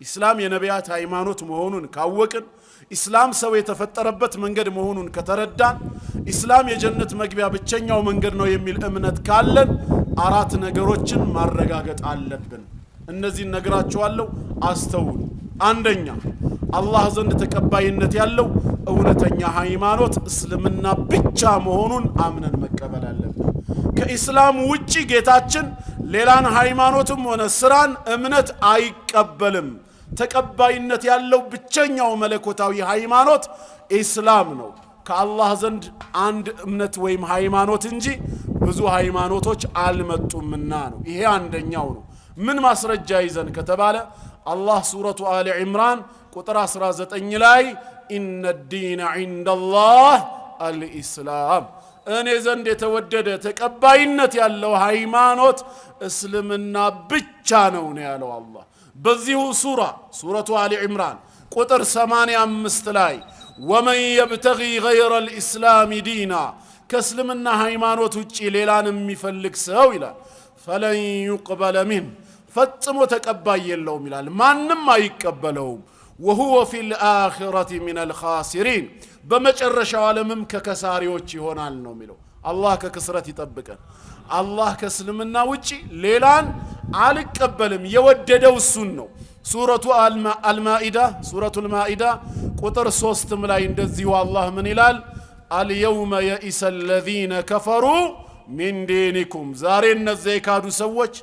ኢስላም የነቢያት ሃይማኖት መሆኑን ካወቅን፣ ኢስላም ሰው የተፈጠረበት መንገድ መሆኑን ከተረዳን፣ ኢስላም የጀነት መግቢያ ብቸኛው መንገድ ነው የሚል እምነት ካለን አራት ነገሮችን ማረጋገጥ አለብን። እነዚህን ነግራችኋለሁ፣ አስተውሉ። አንደኛ፣ አላህ ዘንድ ተቀባይነት ያለው እውነተኛ ሃይማኖት እስልምና ብቻ መሆኑን አምነን መቀበል አለብን። ከኢስላም ውጪ ጌታችን ሌላን ሃይማኖትም ሆነ ስራን እምነት አይቀበልም። ተቀባይነት ያለው ብቸኛው መለኮታዊ ሃይማኖት ኢስላም ነው። ከአላህ ዘንድ አንድ እምነት ወይም ሃይማኖት እንጂ ብዙ ሃይማኖቶች አልመጡምና ነው። ይሄ አንደኛው ነው። ምን ማስረጃ ይዘን ከተባለ አላህ ሱረቱ አሊ ዕምራን ቁጥር 19 ላይ إن الدين عند الله الإسلام፣ እኔ ዘንድ የተወደደ ተቀባይነት ያለው ሃይማኖት እስልምና ብቻ ነው ነው ያለው አላህ። በዚሁ ሱራ ሱረቱ አሊ ዕምራን ቁጥር 85 ላይ ومن يبتغ غير الإسلام دينا፣ ከእስልምና ሃይማኖት ውጪ ሌላን የሚፈልግ ሰው ይላል فلن يقبل منه፣ ፈጽሞ ተቀባይ የለውም ይላል። ማንም አይቀበለውም። وهو في الآخرة من الخاسرين፣ በመጨረሻው ዓለምም ከከሳሪዎች ይሆናል ነው የሚለው። አላህ ከክስረት ይጠብቀን። አላህ ከእስልምና ውጪ ሌላን አልቀበልም፣ የወደደው እሱን ነው። ሱረቱ አልማኢዳ፣ ሱረቱ አልማኢዳ ቁጥር 3ም ላይ እንደዚሁ አላህ ምን ይላል? اليوم يئس الذين كفروا من دينكم፣ ዛሬ እነዚያ የካዱ ሰዎች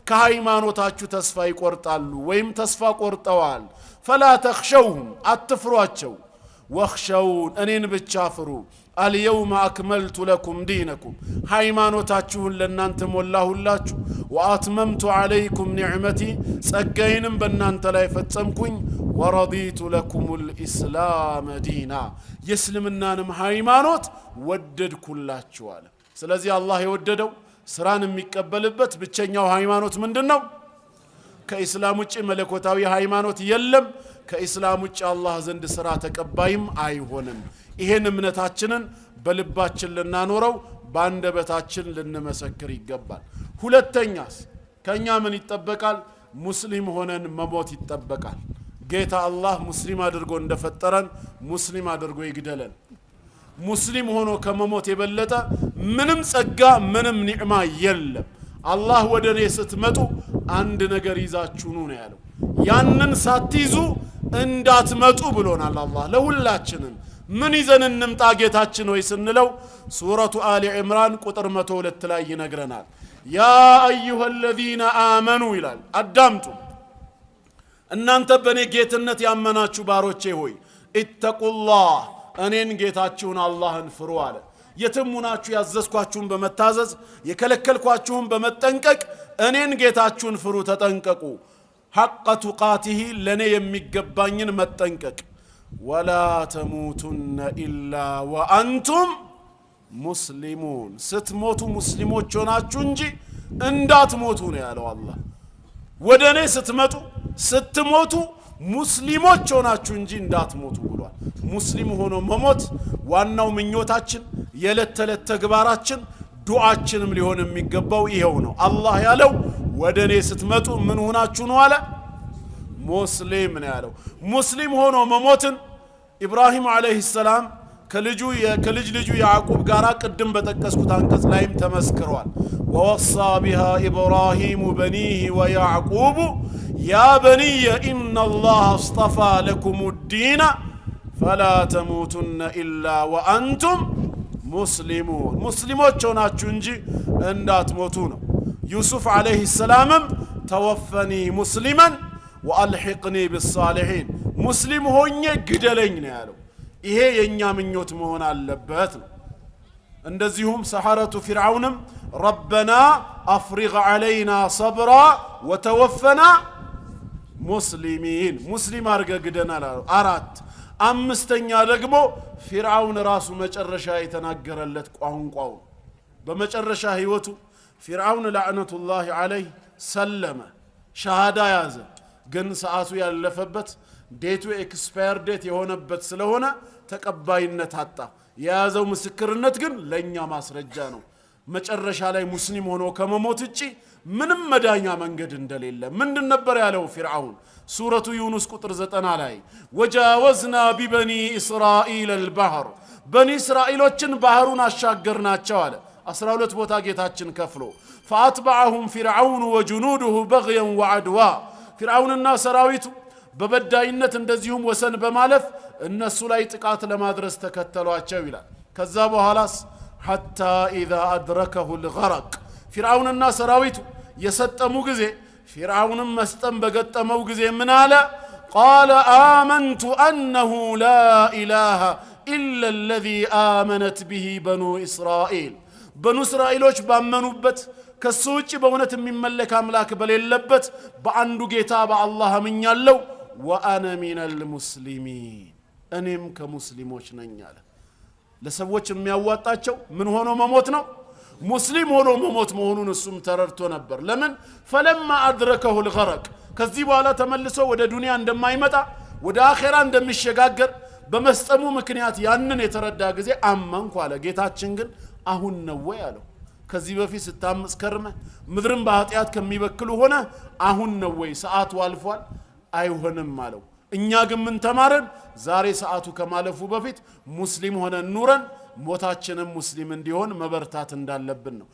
ከሃይማኖታችሁ ተስፋ ይቆርጣሉ ወይም ተስፋ ቆርጠዋል። فلا تخشوهم፣ አትፍሯቸው። واخشون፣ እኔን ብቻ ፍሩ። اليوم أكملت لكم دينكم፣ ሃይማኖታችሁን ለእናንተ ሞላሁላችሁ። وأتممت عليكم نعمتي፣ ጸጋዬንም በእናንተ ላይ ፈጸምኩኝ። ورضيت لكم الإسلام دينا፣ የእስልምናንም ሃይማኖት ወደድኩላችሁ አለ። ስለዚህ አላህ የወደደው ስራን የሚቀበልበት ብቸኛው ሃይማኖት ምንድን ነው? ከኢስላም ውጭ መለኮታዊ ሃይማኖት የለም። ከኢስላም ውጭ አላህ ዘንድ ስራ ተቀባይም አይሆንም። ይሄን እምነታችንን በልባችን ልናኖረው፣ በአንደበታችን ልንመሰክር ይገባል። ሁለተኛስ ከኛ ምን ይጠበቃል? ሙስሊም ሆነን መሞት ይጠበቃል። ጌታ አላህ ሙስሊም አድርጎ እንደፈጠረን ሙስሊም አድርጎ ይግደለን። ሙስሊም ሆኖ ከመሞት የበለጠ ምንም ጸጋ ምንም ኒዕማ የለም። አላህ ወደ እኔ ስትመጡ አንድ ነገር ይዛችሁ ኑ ነው ያለው። ያንን ሳትይዙ እንዳትመጡ ብሎናል አላህ ለሁላችንም። ምን ይዘን እንምጣ ጌታችን ወይ ስንለው ሱረቱ አሊ ዕምራን ቁጥር 102 ላይ ይነግረናል። يا أيها الذين آمنوا ይላል። አዳምጡ፣ እናንተ በእኔ ጌትነት ያመናችሁ ባሮቼ ሆይ اتقوا الله፣ እኔን ጌታችሁን አላህን ፍሩ አለ። የትም ሁናችሁ ያዘዝኳችሁን በመታዘዝ የከለከልኳችሁን በመጠንቀቅ እኔን ጌታችሁን ፍሩ፣ ተጠንቀቁ። حق تقاته፣ ለእኔ የሚገባኝን መጠንቀቅ። ولا تموتن إلا وأنتم مسلمون፣ ስትሞቱ ሙስሊሞች ሆናችሁ እንጂ እንዳትሞቱ ነው ያለው አላህ። ወደ እኔ ስትመጡ ስትሞቱ ሙስሊሞች ሆናችሁ እንጂ እንዳትሞቱ ብሏል። ሙስሊም ሆኖ መሞት ዋናው ምኞታችን፣ የዕለት ተዕለት ተግባራችን፣ ዱዓችንም ሊሆን የሚገባው ይኸው ነው። አላህ ያለው ወደ እኔ ስትመጡ ምን ሆናችሁ ነው አለ? ሙስሊም ነው ያለው። ሙስሊም ሆኖ መሞትን ኢብራሂም ዓለይሂ ሰላም ከልጅ ልጁ ያዕቁብ ጋር ቅድም በጠቀስኩት አንቀጽ ላይም ተመስክሯል። ووصى بها إبراهيم بنيه ويعقوب يا بني إن الله اصطفى لكم الدين فلا تموتن إلا وأنتم مسلمون፣ ሙስሊሞች ሆናችሁ እንጂ እንዳትሞቱ ነው። ዩሱፍ ዓለይሂ ሰላምም توفني مسلما وألحقني بالصالحين፣ ሙስሊም ሆኜ ግደለኝ ነው ያለው። ይሄ የእኛ ምኞት መሆን አለበት ነው። እንደዚሁም سحرة ፊርዓውንም ربنا أفرغ علينا صبرا وتوفنا مسلمين፣ ሙስሊም አድርገ ግደናል አሉ። አራት። አምስተኛ ደግሞ ፊርዓውን ራሱ መጨረሻ የተናገረለት ቋንቋው። በመጨረሻ ህይወቱ ፊርዓውን لعنة الله عليه ሰለመ፣ ሻሃዳ ያዘ። ግን ሰዓቱ ያለፈበት፣ date ኡ expire date የሆነበት ስለሆነ ተቀባይነት አጣ። የያዘው ምስክርነት ግን ለእኛ ማስረጃ ነው። መጨረሻ ላይ ሙስሊም ሆኖ ከመሞት ውጪ ምንም መዳኛ መንገድ እንደሌለ። ምንድን ነበር ያለው ፊርዓውን? ሱረቱ ዩኑስ ቁጥር 90 ላይ وجاوزنا ببني إسرائيل البحر፣ በኒ እስራኤሎችን ባህሩን አሻገርናቸው አለ። 12 ቦታ ጌታችን ከፍሎ فأتبعهم فرعون وجنوده بغيا وعدوا፣ ፊርዓውንና ሰራዊቱ በበዳይነት እንደዚሁም ወሰን በማለፍ እነሱ ላይ ጥቃት ለማድረስ ተከተሏቸው ይላል። ከዛ በኋላስ حتى إذا أدركه الغرق፣ ፊርዓውንና ሰራዊቱ የሰጠሙ ጊዜ፣ ፊርዓውንም መስጠም በገጠመው ጊዜ ምን አለ? قال آمنت أنه لا إله إلا الذي آمنت به بنو إسرائيل፣ በኑ እስራኤሎች ባመኑበት፣ ከሱ ውጭ በእውነት የሚመለክ አምላክ በሌለበት በአንዱ ጌታ በአላህ አምኛለሁ፣ وأنا من المسلمين፣ እኔም ከሙስሊሞች ነኝ አለ። ለሰዎች የሚያዋጣቸው ምን ሆኖ መሞት ነው? ሙስሊም ሆኖ መሞት መሆኑን እሱም ተረድቶ ነበር። ለምን? فلما أدركه الغرق፣ ከዚህ በኋላ ተመልሶ ወደ ዱንያ እንደማይመጣ፣ ወደ አኼራ እንደሚሸጋገር በመስጠሙ ምክንያት ያንን የተረዳ ጊዜ አመንኩ አለ። ጌታችን ግን አሁን ነው ወይ አለው። ከዚህ በፊት ስታምፅ ከርመህ ምድርን በኃጢአት ከሚበክሉ ሆነ አሁን ነው ወይ? ሰዓቱ አልፏል፣ አይሆንም አለው። እኛ ግን ምን ተማረን? ዛሬ ሰዓቱ ከማለፉ በፊት ሙስሊም ሆነን ኑረን ሞታችንም ሙስሊም እንዲሆን መበርታት እንዳለብን ነው።